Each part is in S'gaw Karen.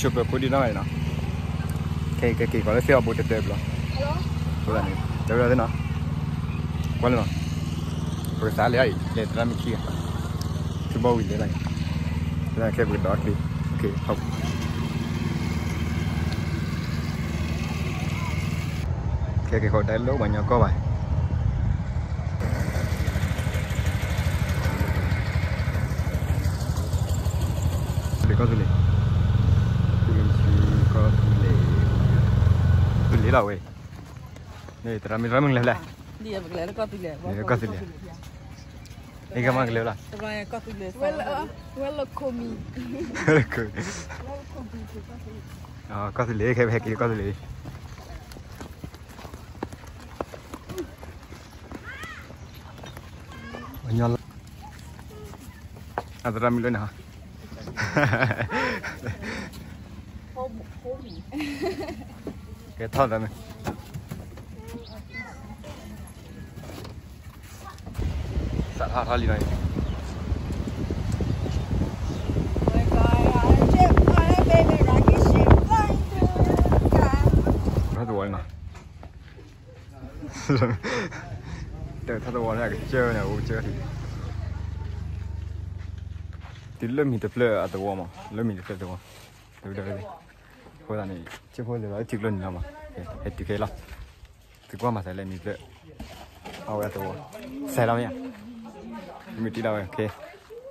ဆိပၢၤဖိဒံနီၢ်ဂၤအံၤနီၤ, ခဲကက့ၤကီးလၢသ့ၣ်အီၤဘိတတၢဘျီ, အဃိသတးန့ၣ် တၢ်ဘျီသ့ၣ်နီၤ, ကွၢ်လၢနီၤ, ပကစးလဲၤအံၤ လဲၤသရၣ်မုၣ်ခံဂၤ, ထူဘီဝံၤလဲၤလီၤအံၤ, ခဲပကဒီးချ့, ခဲက့ၤဃီဒၣ်လၢပှၤကညီကီၢ်ဘၣ် လ့ၣ်ကီၢ်သူလ့ၤ, ကီၢ်သူလ့ၤ, သူလ့ၤလီၤဝဲ, န့ၣ်သရၣ်မုၣ်သရၣ်မုၣ်လဲၤဖဲလဲၣ်, ကီၢ်သူလ့ၤ, အံၤကမၤကလဲၤလီၤ, ကီၢ်သူလ့ၤ, ကီၢ်သူလ့ၤခဲဖဲက့ၤကီၢ်သူလ့ၤ အသရၣ်မုၣ်လၢနၤ, ကဲထီၣ်သးမ့ၢ်, စးထီၣ်ထီၣ်လံနီၤ, ထီၣ်သဝီလံနီၤ, တထီၣ်သဝီန့ၣ် အကစၢၢ်န့ၣ် အိၣ်ကစၢၢ်ထံး, တုၤလၢမံၤတဖျၢၣ်အသဝီမး လၢမံၤတဖျၢၣ်သဝီ, အဃိသတးန့ၣ် ဆ့ဖိလဲၤလီၤလၢထံကျိနံၤလီၤမး, ဟဲတုၤခဲလီၤ, သုကွၢ်မၤစၢၤလၢမံၤတဖျၢၣ်, အဝဲအသဝီ, စဲးလီၤမ့ၢ်ဧါ, မ့ၢ်တံၢ်လီၤဝဲ,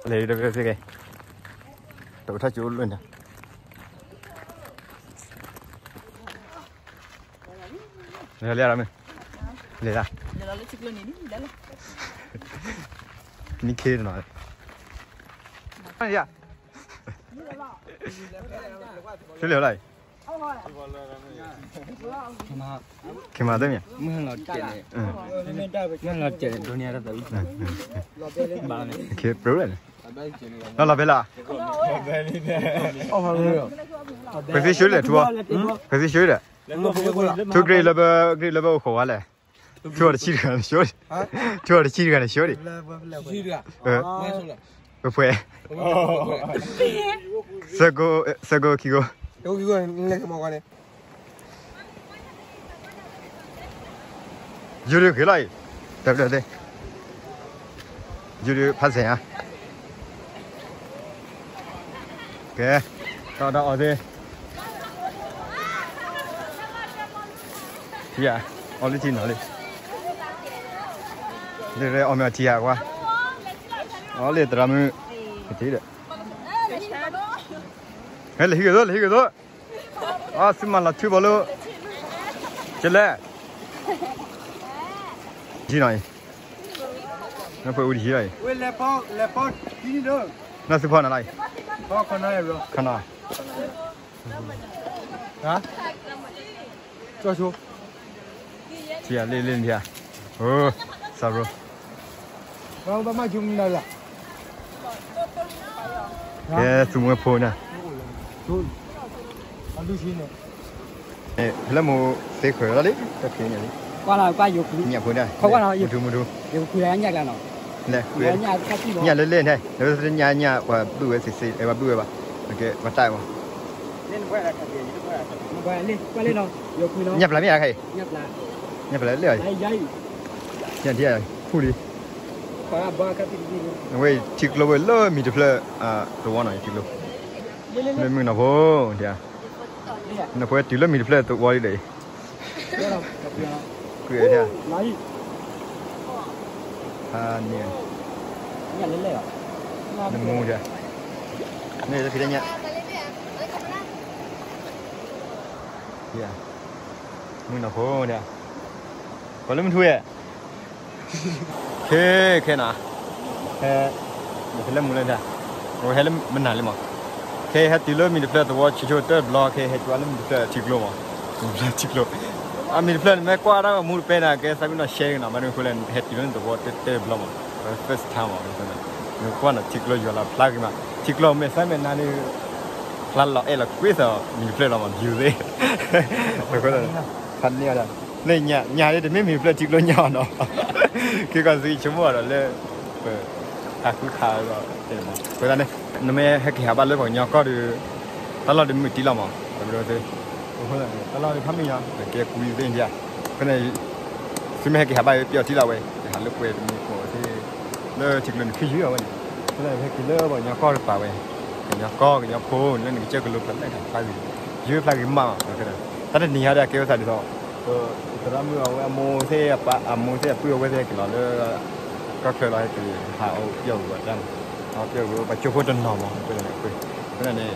လဲၤတဖျၢၣ်သ့ၣ်ဂ့ၤ, တကထီၣ်ကၠိအိၣ်လၢန့ၣ် လဲၤလီၤမ့ၢ်, လဲၤလီၤ, နံၣ်ခ့တနီၤ, လဲၤလီၤ, ခဲမၤတမ့ၢ်, မ့ၢ်လီၤတဲာ်န့ၣ် ဒိးန့ၢ်တၢ်သးဝံၣ်, ဘၣ်လီၤန့ၣ်, ခဲပြိလဲၣ်န့ၣ်, လီၤလီၤဖဲလီၤ, ဖဲသ့ၣ်ဆှၢလဲၣ်ထူ, ဖဲသ့ၣ်ဆှၢဒီး, ထူ grade လၢဘၢ grade လၢဘၢအိၣ်ဃိးဝါလဲၣ်, ထူအီၤတဆံတဂၤန့ၣ်ဆှၢဒံး, ထူအီၤတဆံတဂၤန့ၣ်ဆှၢဒံး, ပှဲၤ, ဆၢကိးခံကိး, ယိၤဒုးက့ၤလီၤအံၤ, တၢ်ဘျၢသ့ၣ်, ယိၤဒုးဖးစဲၤဧါ, ကဲ, တၢ်အီၣ်တၢ်အီသ့ၣ်, ထံဧါ, အီၣ်လၢထံနီၤလံ, လၢအီၣ်မ့ၢ်အီထံဧါကွၢ်, အီၣ်လၢသရၣ်မုၣ်, ကထံဒီး, ဟဲလၢဟံၣ်ကသိး လၢဟံၣ်ကသိး, အီ သုမၤလီၤထုဘီလၢ, ကလဲၣ်, ထံနီၤအံၤ, နဖှဲးအူတဟံၣ်လီၤအံၤ, နသုဖီနၤလီၤအံၤ, ခီနီၤ, ကၠီဆိ ထံဧါ လ့ၣ်လ့ၣ်နထံဧါ, အိ စးဘျိ, ကဲ သူမွဲဖိန့ၣ်, ဖဲလၢမိၢ်သ့ဃၢၤလီၤလံ တၢ်ဖံးညၣ်လံ, ညၣ်ဖိန့ၣ်, မုၢ်ထူမုၢ်ထူ, ညၣ်လၢလ့ၣ်န့ၣ် လၢညၣ်ညၣ် ပှၤဘုၣ်ဝဲစ့စ့ ပှၤဘုၣ်ဝဲဘၣ်, ပှၤတၢ်အံၤမး, ညၣ်ပျၢ်မ့ၢ်ဧါခဲအံၤ, ညၣ်ပျၢ်လၢလ့ၣ်ဧါ, ညၣ်ထံဧါ, ဖူလံ, အဝဲထံကျိဝဲလၢမံၤတဖျၢၣ်, သဝီနီၤ ထံကျိ, လၢမုၢ်နီၤဖိဒံးဧါ, နီၤဖိတုၤလၢမံၤတဖျၢၣ်သဝီဒံးဒီးအံၤ, ကွံာ်ဝဲဒၣ်, ဖးန့ၣ်, နမူဒံးဧါ, န့ၣ်လၢဖံးတၢ်ညၣ် မုၢ်နီၤဖိဒံးဧါ, ပှၤလၢမုၢ်ထူဧါ, ခဲခဲနၤ, ဟဲ, ဖဲလၢမူလၢဒၣ်, အဝဲဟဲလၢမနုၤလံမး, ခဲဟဲတုၤလၢမံၤတဖျၢၣ်သဝီဆံဆိတၢၢ်တဘျီ ခဲဟဲတုၤလၢမံၤတဖျၢၣ်ထံကျိမး, မံၤတဖျၢၣ်ထံကျိ, အမံၤတဖျၢၣ်န့ၣ် မ့ၢ်ကွၢ်တၢ်မူတပဲနၤ ကဲသးဝံၣ်နီၢ်ရှဲနီၤ မ့ၢ်ဒ်န့ၣ်အဃိလဲၣ် ဟဲတုၤလၢနသဝီတၢၢ်တဘျီမး, first time မး, နကွၢ်နီၤ ထံကျိယွၤလီၤဖျါဂ့ၤမး, ထံကျိမဲာ်သၣ်မဲာ်နါန့ၣ် ဖျါလီၤအဲၣ်လီၤကွံာ်သး မံၤတဖျၢၣ်လီၤမး view သ့ၣ်, ဖးန့ၢ်အီၤဒၣ်, လၢညါန့ၣ် တမ့ၢ်မံၤတဖျၢၣ်ထံကျိညါအီၤနီၤ, က့ၤကီၢ်စံးဆိကမိၣ်အီၤဒီးလၢ ပ ခးဃုခးဒီးတဲမး, အဃိသတးန့ၣ် နမ့ၢ်ဟဲက့ၤဟးဘၣ်လၢပှၤကညီကီၢ်ဒီး တၢ်လီၢ်ဒ်မုၢ်တံၢ်လီၤမး, တၢ်လီၢ်ဒ်ဖးမံယါ, ကဲကူသ့ၣ်ဒ်, အဃိန့ၣ် သုမ့ၢ်ဟဲက့ၤဟးဘၣ်ပျီၢ်ထံလီၤဝဲ, ကဟးလၢပှဲၤတမူခိၣ်သ့ၣ်, လၢထံကျိနခံယုၢ်အဝဲန့ၣ်, အဃိန့ၣ် ဟဲက့ၤလၢပှၤကညီကီၢ်တပၤဝဲ, ကညီကီၢ် ကညီဖိလၢနကစၢၢ်ကလိဖျၢၣ်လၢဖျါဂ့ၤ, ယုၢ်ဖျါဂ့ၤမး, တၢ်တနံၤဟါဒီးကဲဝဲသးဒ်သိး, သရၣ်မုၣ်အဝဲအမိၢ်သ့ၣ်အပၢ်အမိၢ်သ့ၣ်အပုၢ်အဝဲသ့ၣ်ဟဲက့ၤလီၤလၢ ကီၢ်ချၢလီၤ ဟဲက့ၤဟးအိၣ်ပျီၢ်ဝံၤဝဲတၢ်န့ၣ်, ပျီၢ်ဝံၤပှၤကၠိဖိတနီၤမး, အဃိန့ၣ်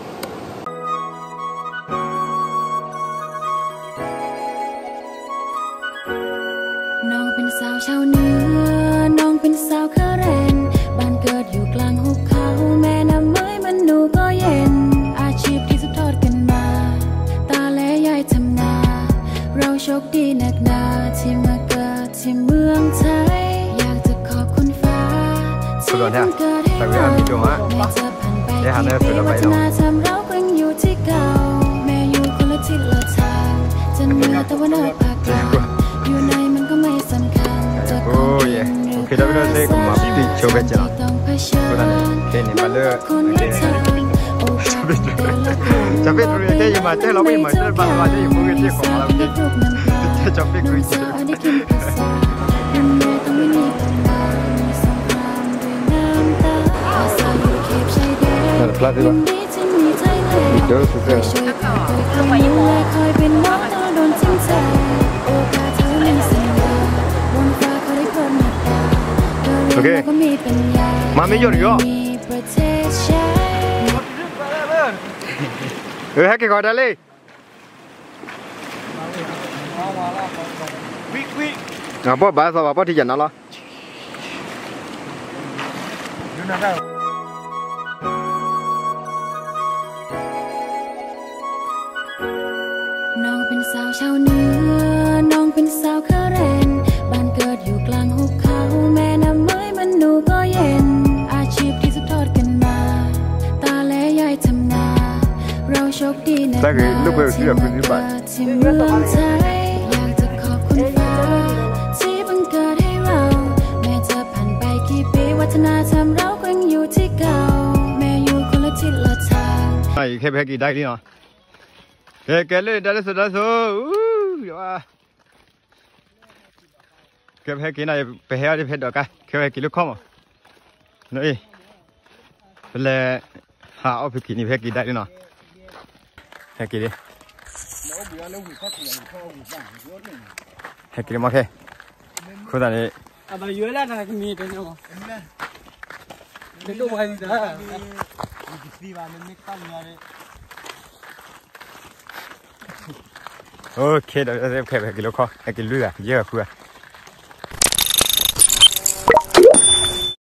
น้องเป็นสาวชาวเหนือ น้องเป็นสาวคาเรน บ้านเกิดอยู่กลางหุบเขา แม่น้ำเมยมันหนูก็เย็น อาชีพที่สืบทอดกันมา ตาและยายทำนา เราโชคดีนักหนาที่มาเกิดที่เมืองไทย อยากจะขอบคุณฟ้าที่บังเกิดให้เรา แม้จะผ่านไปกี่ปี วัฒนธรรมเราก็ยังอยู่ที่เก่า แม้อยู่คนละทิศละทาง จะเหนือตะวันออกภาคกลาง อยู่ไหนมันก็ไม่สำคัญ จะของกินหรือภาษา ที่ต้องเผชิญ คนละทาง โอกาสแต่ละคน จะเป็นเรื่องที่มาเจอเราไม่เหมือนเดิม บางวันจะอยู่บนเวทีของเรา ที่ถูกนำพา จะจบเป็นคุยเจอ ได้กินภาษา รุ่นแม่ต้องไม่มีปัญหา มีสงครามด้วยน้ำตา ภาษาอยู่เขตชายแดน พลาดดีกว่า ยินดีที่มีไทยแลนด์ เดี๋ยวสุดยอด คอยช่วยกัน คอยเป็นน้อง ต้องโดนทิ้งใจ โอกาสเท่านั้นสัญญา บนฟ้าเขาได้โปรดเมตตา ก็เรียน โอเค แล้วก็มีปัญญา มาไม่หยุดอีกเหรอ มีประเทศชาติ เออ ให้แกก่อนได้เลย ပီၢ်ဘၣ်သီဘၣ်ပီၢ်ထံယၤနီၤလီၤ น้องเป็นสาวชาวเหนือ น้องเป็นสาวคาเรน บ้านเกิดอยู่กลางหุบเขา แม่น้ำเมยมันหนูก็เย็น อาชีพที่สืบทอดกันมา ตาและยายทำนา เราโชคดีนักหนาที่มาเกิดที่เมืองไทย อยากจะขอบคุณฟ้าที่บังเกิดให้เรา แม้จะผ่านไปกี่ปี วัฒนธรรมเราก็ยังอยู่ที่เก่า แม้อยู่คนละทิศละทาง ခဲဖဲက့ၤဒၣ်လံနီၤ ကဲ ကဲလၢဒၣ်လၢစိၤဒၣ်စိၤ ကဲဖဲက့ၤနီၤ ပဟဲအီၤဖဲဒီးကါ ခဲဖဲက့ၤလၢခီမး နီၤအံၤ ပလဲၤဟးအီၣ်ဖဲက့ၤန့ၣ် ဖဲက့ၤဒၣ်လံနီၤ ဖဲက့ၤလံ ဖဲက့ၤလံမ့ၢ်ခဲ အဃိသတးန့ၣ် โอเค ဒီးဖဲက့ၤလၢခီ ဖဲက့ၤလွံၢ်ဂၤ ယဲၢ်ဂၤဃုဂၤ